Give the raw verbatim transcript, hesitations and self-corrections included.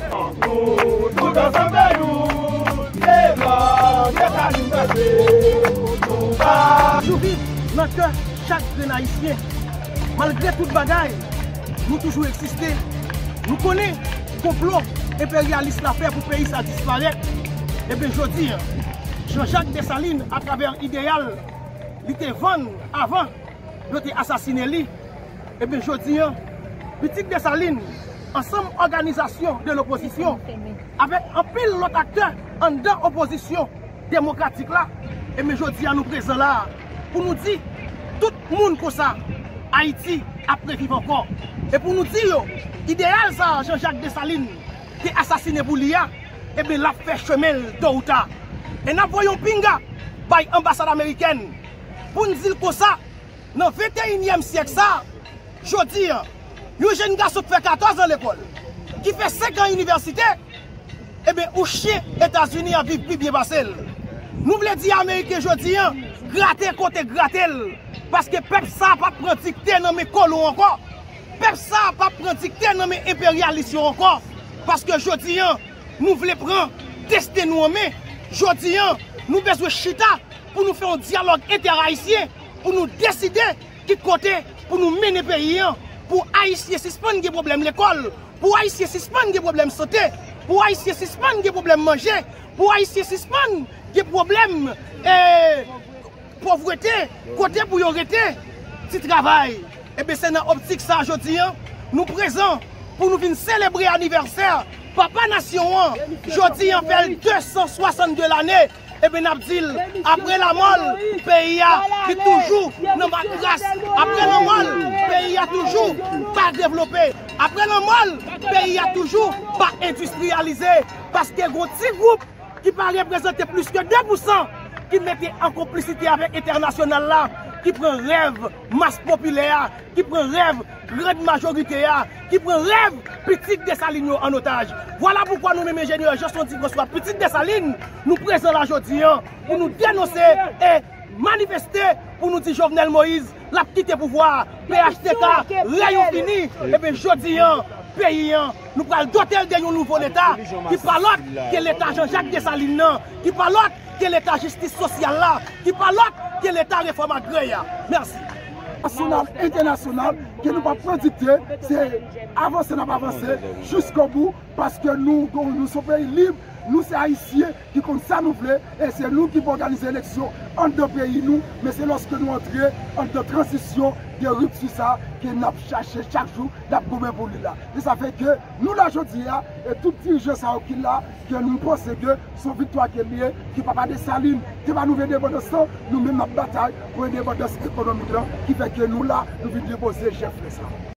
Nou tout ansanm fè youn, devan Desalin pase, nou pa. Jou viv nan kè chak grenn Ayisyen. Malgre tout bagay, nou toujou egziste. Nou konnen konplo enperyalis la fè pou peyi sa disparèt. Ebyen, jodi a, Jean-Jacques Dessalines, atravè ideyal li te vann avan yo te asasinen li, ebyen, jodi a, Pitit Desalin, ansanm òganizasyon de lopozisyon, avèk anpil lòt aktè anndan opozisyon demokratik la, ebyen, jodi a, nou prezan la a pou nou di tout moun konsa, Ayiti ap reviv ankò. E pou nou di yo, ideyal sa a, Jean-Jacques Dessalines te asasinen pou li a, ebyen, l ap fè chemen l tò ou ta. E n ap voye yon pinga bay anbasad amerikèn pou n di l konsa, nan venteyinyèm syèk sa a, jodi a, yon jèn gason ki fè katòz an lekòl, ki fè senk an inivèsite, ebyen, ou chen Etazini ap viv pi byen pase l. Nou vle di Ameriken jodi a, grate kote grate l, paske pèp sa a p ap pran dikte nan men kolon ankò. Pèp sa a p ap pran dikte nan men enperyalis yo ankò. Paske jodi a, nou vle pran desten nou an men. Jodi a, nou bezwen chita pou nou fè yon dyalòg entè-ayisyen, pou nou deside ki kote pou nou mennen peyi a, pou Ayisyen sispann gen pwoblèm lekòl, pou Ayisyen sispann gen pwoblèm sante, pou Ayisyen sispann gen pwoblèm manje, pou Ayisyen sispann gen pwoblèm, eh, povrete, kote pou yo rete, ti travay. Ebyen, se nan optik sa a jodi a, nou prezan pou nou vin selebre anivèsè Papa Nasyon an. Jodi a fè l de san swasann de lane. Ebyen, n ap di l, apre lanmò l, peyi a ki toujou nan matras. Apre lanmò l, peyi a toujou pa devlope. Apre lanmò l, peyi a toujou pa endistriyalize. Paske gon ti gwoup ki pa reprezante plis ke de pousan, ki mete an konplisite avèk entènasyonal la, ki pran rèv mas popilè a, ki pran rèv grann majorite a, ki pran rèv pitit Desalin yo an otaj. Vwala poukwa nou menm enjenyè Jean Sondy François, pitit Desalin, nou prezan la jodi a pou nou denonse e manifeste pou nou di Jovenel Moïse l ap kite pouvwa a, P H T K, rèy ou fini. Ebyen, jodi a, peyi a, nou pral dote l de yon nouvo Leta, ki pa lòt ke Leta Jean-Jacques Dessalines nan, ki pa lòt ke Leta jistis sosyal la, ki pa lòt ke Leta refòm agrè a. Mèsi. Nasyonal, entènasyonal, ke nou p ap pran dikte, se avanse n ap avanse jiskobou, paske nou, nou se yon peyi lib, nou se Ayisyen, ki konn sa nou vle, e se nou ki pou òganize eleksyon anndan peyi nou, men se lòske nou antre anndan tranzisyon de ripti sa ke n ap chache chak jou, n ap goumen pou li la. Se sa fè ke nou la jodi a, e tout dirijan sa yo ki la, ke nou panse ke se yon viktwa ke l ye, ke Papa Desalin te ba nou endepandans lan, nou menm n ap batay pou endepandans ekonomik lan, ki fè ke nou la, nou vin depoze jèf sa.